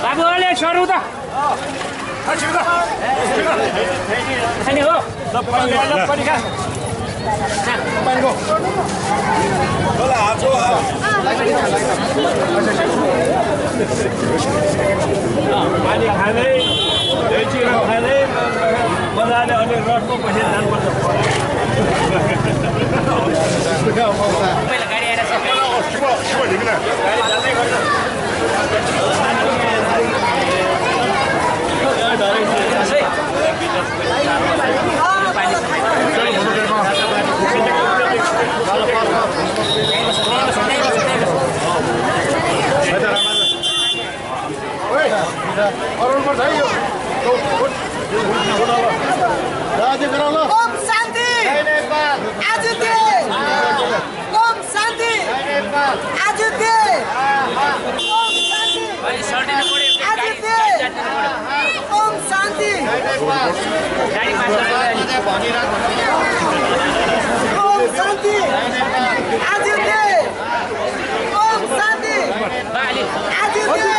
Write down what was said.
Babu oleh suara udah. Ini ho. Lepas kan. Main go. Bola ajo. पानी खाने चिरा खाने मजाले अनि रडको पैसा जानुपर्छ पहिला गाडी आएर शिव ढिङ्ना गाडी जाँदै गर्छ ओम शान्ति आज दे ओम शान्ति आज दे ओम शान्ति आज दे ओम शान्ति ओम शान्ति आज दे ओम शान्ति आज दे